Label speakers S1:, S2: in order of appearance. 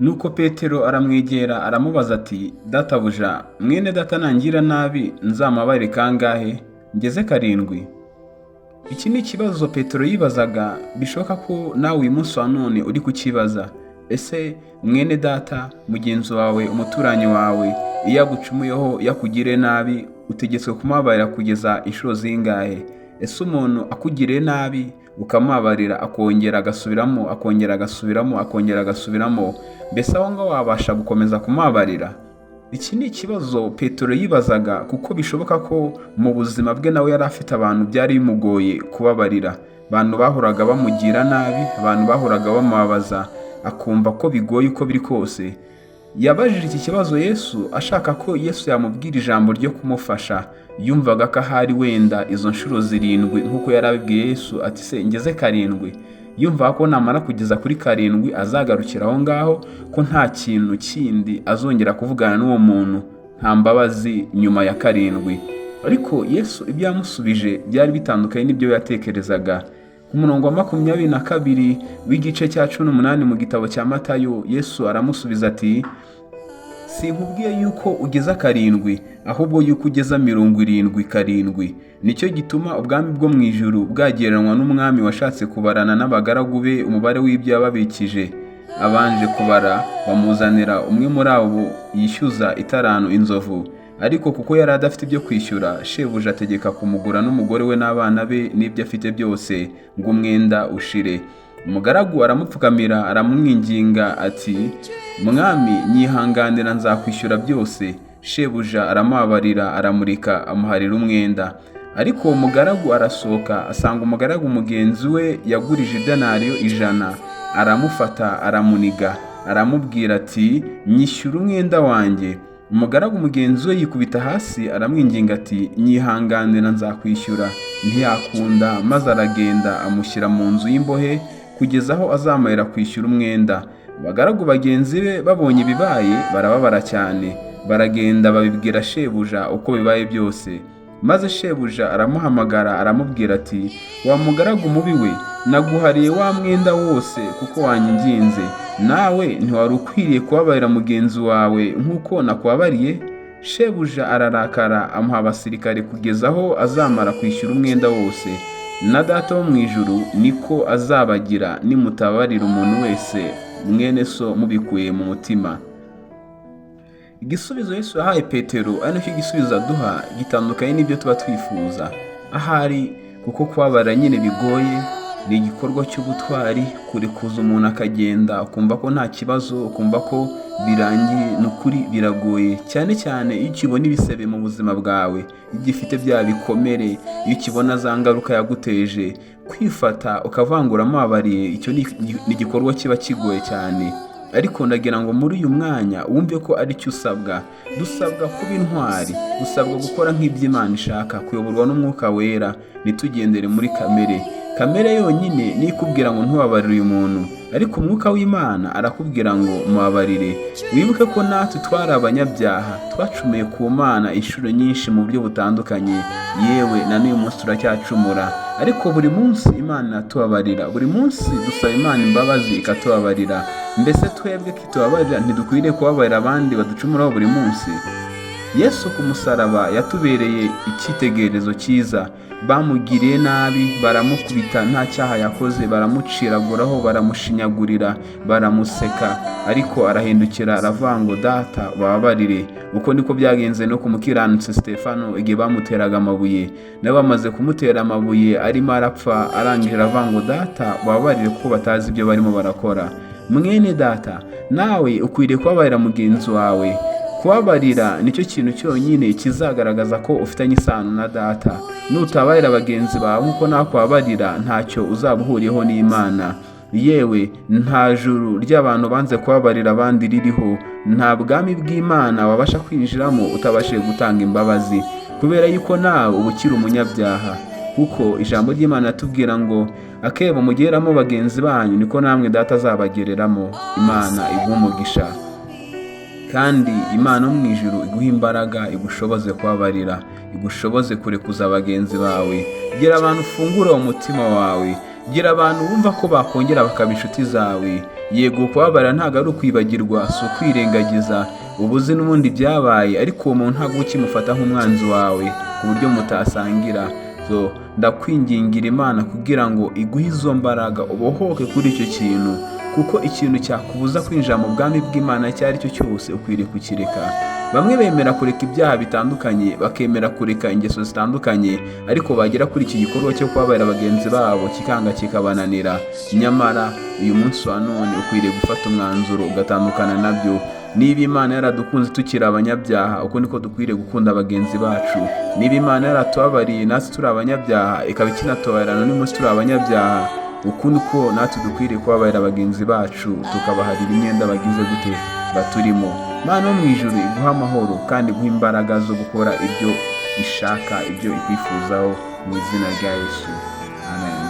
S1: Nuko Petero aramwegera aramubaza ati: "Databuja, mwene data nangira nabi nzamubabarire kangahe? Ngeze karindwi?" Iki ni ikibazo Petero yibazaga, bishoboka ko nawe uyu munsi wa none uri kukibaza. Ese mwene data, mugenzi wawe, umuturanyi wawe, iyo agucumuyeho, yakugiriye nabi, utegetswe kumubabarira kugeza inshuro zingahe? Ese umuntu akugiriye nabi ukamubabarira, akongera agasubiramo, akongera agasubiramo, akongera agasubiramo, mbese aho ngaho wabasha gukomeza kumubabarira? Iki ni ikibazo Petero yibazaga, kuko bishoboka ko mu buzima bwe nawe yari afite abantu byari bimugoye kubabarira, abantu bahoraga bamugira nabi, abantu bahoraga bamubabaza, akumva ko bigoye uko biri kose. Yabajije iki kibazo Yesu ashaka ko Yesu yamubwira ijambo ryo kumufasha. Yumvaga ko ahari wenda izo nshuro zirindwi, nk'uko yari abibwiye Yesu ati: "Se ngeze karindwi?" Yumvaga ko namara kugeza kuri karindwi azagarukira aho ngaho, ko nta kintu kindi azongera kuvugana n'uwo muntu, nta mbabazi nyuma ya karindwi. Ariko Yesu ibyo yamusubije byari bitandukanye n'ibyo yatekerezaga. Ku murongo wa 22 w'igice cya 18 mu gitabo cya Matayo, Yesu aramusubiza ati: "Sinkubwiye yuko ugeza karindwi, ahubwo yuko ugeza 77. Nicyo gituma ubwami bwo mu ijuru bwagereranywa n'umwami washatse kubarana n'abagaragu be umubare w'ibyo yababikije. Abanje kubara, bamuzanira umwe muri abo yishyuza italanto inzovu. Ariko kuko yari adafite ibyo kwishyura, shebuja ategeka kumugura n'umugore we n'abana be n'ibyo afite byose, ngo umwenda ushire. Umugaragu aramupfukamira, aramwinginga ati: 'Mwami, nyihanganira, nzakwishyura byose.' Shebuja aramubabarira, aramureka, amuharira umwenda. Ariko uwo mugaragu arasohoka, asanga umugaragu mugenzi we yagurije idenariyo 100, aramufata, aramuniga, aramubwira ati: 'Nyishyura umwenda wanjye.' Umugaragu mugenzi we yikubita hasi, aramwinginga ati: 'Nyihanganira, nzakwishyura.' Ntiyakunda, maze aragenda, amushyira mu nzu y'imbohe kugeza aho azamarira kwishyura umwenda. Abagaragu bagenzi be babonye ibibaye, barababara cyane, baragenda babibwira shebuja uko bibaye byose. Maze shebuja aramuhamagara, aramubwira ati: 'Wa mugaragu mubi we, naguhariye wa mwenda wose kuko wanyinginze. Nawe ntiwari ukwiriye kubabarira mugenzi wawe nk'uko nakubabariye?' Shebuja ararakara, amuha abasirikare kugeza aho azamara kwishyura umwenda wose. Na Data wo mu ijuru niko azabagira nimutababarira umuntu wese mwene so mubikuye mu mutima." Igisubizo Yesu yahaye Petero, ari nacyo gisubizo aduha, gitandukanye n'ibyo tuba twifuza ahari, kuko kubabarira nyine bigoye. Ni igikorwa cy'ubutwari kurekuza umuntu akagenda, ukumva ko nta kibazo, ukumva ko birangiye. Ni ukuri biragoye, cyane cyane iyo ukibona ibisebe mu buzima bwawe, iyo ugifite bya bikomere, iyo ukibona za ngaruka yaguteje. Kwifata ukavangura amabariye, icyo ni igikorwa kiba kigoye cyane. Ariko ndagira ngo muri uyu mwanya wumve ko ari cyo usabwa. Dusabwa kuba intwari, dusabwa gukora nk'ibyo Imana ishaka, kuyoborwa n'Umwuka Wera, ntitugendere muri kamere. Kamere yonyine niyo ikubwira ngo ntubabarire uyu muntu, ariko Umwuka w'Imana arakubwira ngo mubabarire. Wibuke ko natwe twari abanyabyaha, twacumuye ku Mana inshuro nyinshi mu buryo butandukanye, yewe na n'uyu munsi turacyacumura. Ariko buri munsi Imana iratubabarira, buri munsi dusaba Imana imbabazi ikatubabarira. Mbese twebwe kitubabarira, ntidukwiriye kubabarira abandi baducumuraho buri munsi? Yesu ku musaraba yatubereye icyitegererezo cyiza. Bamugiriye nabi, baramukubita nta cyaha yakoze, baramuciraguraho, baramushinyagurira, baramuseka, ariko arahindukira aravuga ngo: "Data, bababarire." Uko niko byagenze no ku mukiranutsi Stefano igihe bamuteraga amabuye. Nabo bamaze kumutera amabuye arimo arapfa, arangije aravuga ngo: "Data, bababarire kuko batazi ibyo barimo barakora." Mwene data, nawe ukwiriye kubabarira mugenzi wawe. Kubabarira nicyo kintu cyonyine kizagaragaza ko ufitanye isano na Data. Nutabarira bagenzi bawe nk'uko nakubabarira, ntacyo uzaba uhuriyeho n'Imana. Yewe, nta juru ry'abantu banze kubabarira abandi ririho. Nta bwami bw'Imana wabasha kwinjiramo utabashije gutanga imbabazi, kubera yuko nawe uba ukiri umunyabyaha, kuko ijambo ry'Imana ratubwira ngo: "Akebo mugeramo bagenzi banyu, niko namwe Data azabagereramo." Imana iguhe umugisha, kandi Imana yo mu ijuru iguhe imbaraga, igushoboze kubabarira, igushoboze kurekuza bagenzi bawe. Gira abantu ufungura umutima wawe. Gira abantu wumva ko bakongera bakaba inshuti zawe. Yego, kubabarira ntabwo ari ukwibagirwa, si ukwirengagiza, uba uzi n'ubundi byabaye, ariko uwo muntu ntabwo ukimufata nk'umwanzi wawe ku buryo mutasangira. So ndakwingingira Imana kugira ngo iguhe izo mbaraga, ubohoke kuri icyo kintu, kuko ikintu cyakubuza kwinjira mu bwami bw'Imana icyo ari cyo cyose ukwiriye kukireka. Bamwe bemera kureka ibyaha bitandukanye, bakemera kureka ingeso zitandukanye, ariko bagera kuri iki gikorwa cyo kubabarira bagenzi babo kikanga, kikabananira. Nyamara uyu munsi wa none ukwiriye gufata umwanzuro ugatandukana nabyo. Niba Imana yaradukunze tukiri abanyabyaha, uko niko dukwiriye gukunda bagenzi bacu. Niba Imana yaratubabariye natwe turi abanyabyaha, ikaba ikinatubabarira n'uyu munsi turi abanyabyaha, uku niko natwe dukwiriye kubabarira bagenzi bacu, tukabaharira imyenda bagize gute baturimo. Imana yo mu ijuru iguha amahoro kandi iguha imbaraga zo gukora ibyo ishaka, ibyo ikwifuzaho, mu izina rya Yesu, amen.